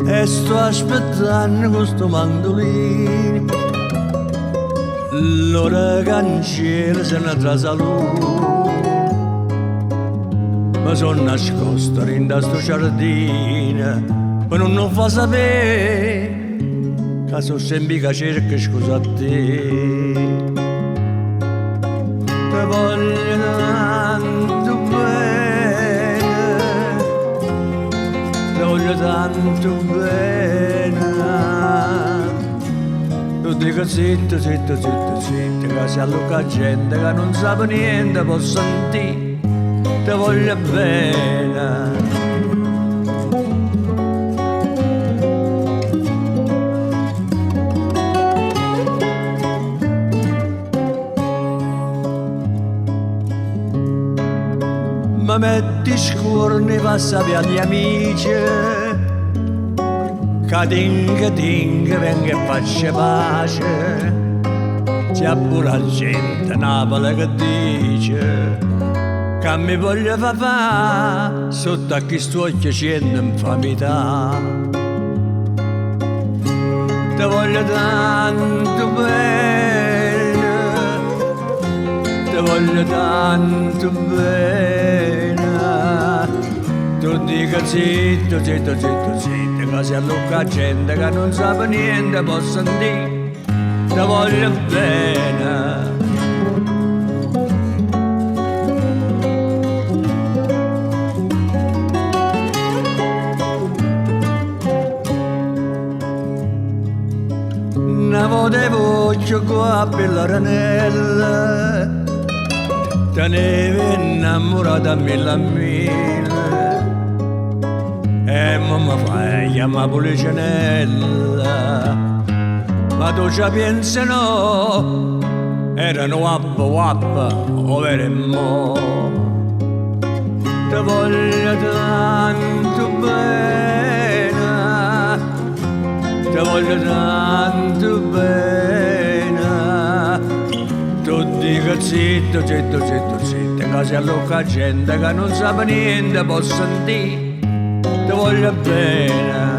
E sto aspettanno cu sto mandulino L'ora ca 'ncielo se ne trase 'a luna. Me so' nascosto dint' a sto ciardino pe nun 'o fa sapè ca so' sempe io ca cerco scusa a te. Te voglio tanto bene, te voglio tanto bene. T'o dico zitto, zitto, zitto, zitto, ca si allucca 'a gente ca nun sape niente po' sentì, te voglio bene. Me mette scuorno 'e fa sapè agli amice ca tinche tinche vengo e faccio pace. Si appura 'a gente 'e Napule che dice ca me voglio fa fa sotto a chist'uocchie ciente 'nfamità. Te voglio tanto bene, te voglio tanto bene. T'o dico zitto, zitto, zitto, zitto, ca si allucca 'a gente ca nun sape niente po' sentì, te voglio bene. Na vota 'e voccia cu 'a ranella Teneva innamorata a mille a mille E mo me fai chiamà Pulicenella. Ma tu ci piensi no? Era nu guappo guappo, overo e mo. Te voglio tanto bene, te voglio tanto bene. T'o dico zitto, zitto, zitto, zitto, ca si allucca 'a gente ca nun sape niente po' sentì, te voglio bene.